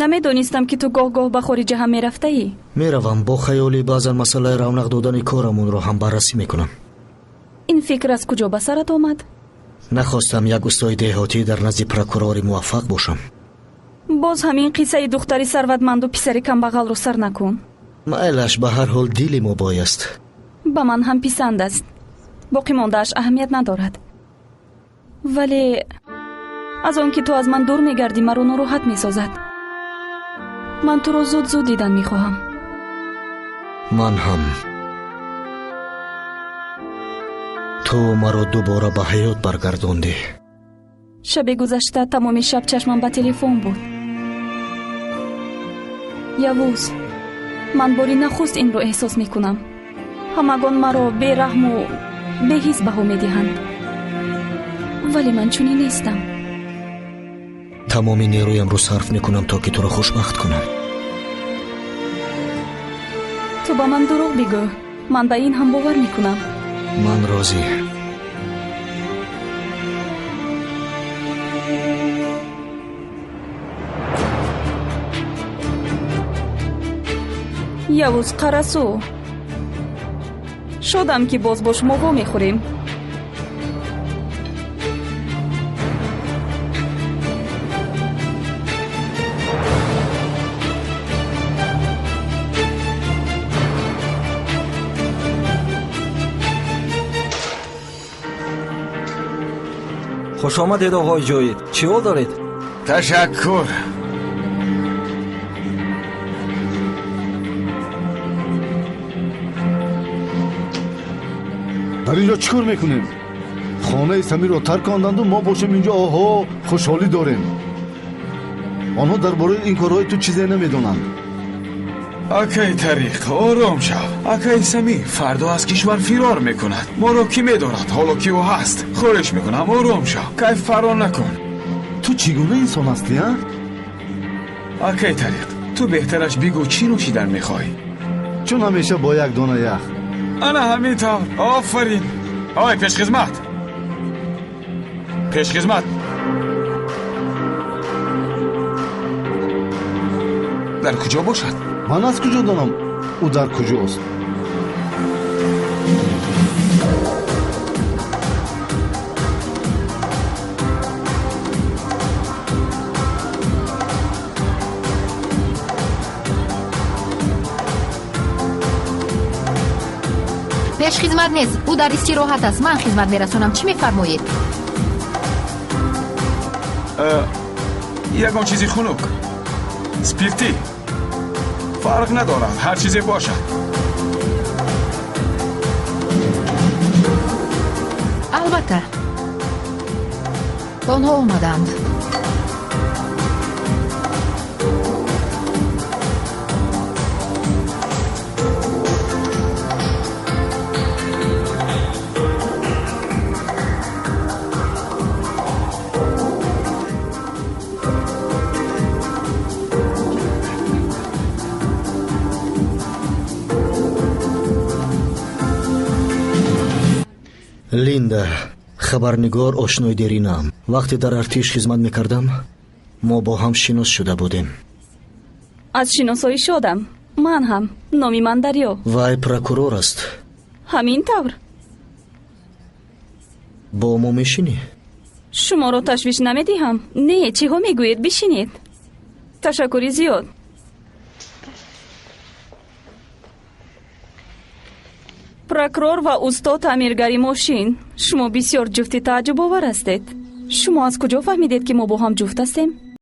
Намедонистам, ки ту гоҳ-гоҳ ба хориҷа ҳам мерафтаӣ. Меравам, бо хаёли баъзан масъалаи равнақ додани корамонро ҳам баррасӣ мекунам. Ин фикр аз куҷо ба сарат омад? Нахостам як устои деҳотӣ дар назди прокурори муваффақ бошам. Боз ҳамин қиссаи духтари сарватманду писари камбағалро сар накун. Майлаш, ба ҳар ҳол дили мо бой аст. Ба ман ҳам писанд аст. Боқӣ мондааш аҳамият надорад. Вале аз он ки ту аз ман дур мегардӣ, маро нороҳат месозад. Ман туро зуд-зуд дидан мехоҳам. Ман ҳам. Ту маро дубора ба ҳаёт баргардондӣ. Шаби гузашта тамоми шаб чашмам ба телефон буд. Явуз, ман бори нахуст инро эҳсос мекунам. Ҳамагон маро бераҳму беҳис баҳо медиҳанд. Вале ман чунин нестам. Тамоми нерӯямро сарф мекунам, то ки туро хушбахт кунам. Ту ба ман дурӯғ бигӯ. Ман ба ин ҳам бовар мекунам. Ман розӣ. Явуз Қарасу, шодам, ки боз бо шумо вомехӯрем. Хуш омадед, оғои Ҷоид. Чӣ ҳол доред? Ташаккур. Дар инҷо чӣ кор мекунем? Хонаи Самирро тарк конданду мо бошем инҷо, оҳо, хушҳолӣ дорем. Онҳо дар бораи ин корҳои ту чизе намедонанд. Акаи Тариқ, ором шав. Акаи Самир фардо аз кишвар фирор мекунад. Моро кӣ медорад, ҳоло ки ӯ ҳаст? Хоҳиш мекунам, ором шав. Кайф фарор накун. Ту чӣ гуна инсон ҳастӣ, а? Акаи Тариқ, ту беҳтараш бигӯ, чӣ нӯшидан мехоҳӣ? Чун ҳамеша бо як дона ях. Ана ҳамин тавр. Офарин. Ой, пешхизмат. Пешхизмат. Дар куҷо бошад? Ман аз куҷо донам, ӯ дар куҷост? Пешхизмат нест, ӯ дар истироҳат аст. Ман хизмат мерасонам. Чӣ мефармоед? Ягон чизи хунук, спиртӣ, фарқ надорад, ҳар чизе бошад. Албатта, онҳо омаданд. Линда, хабарнигор, ошнои деринаам. Вақте дар артиш хизмат мекардам, мо бо ҳам шинос шуда будем. Аз шиносоӣ шодам. Ман ҳам. Номи ман Дарё. Вай прокурор аст. Ҳамин тавр. Бо мо мешинӣ? Шуморо ташвиш намедиҳам. Не, чиҳо мегӯед, бишинед. Ташаккури зиёд. Прокурор ва устод таъмиргари мошин. Шумо бисёр ҷуфти тааҷҷубовар ҳастед. Шумо аз куҷо фаҳмидед, ки мо бо ҳам ҷуфт ҳастем?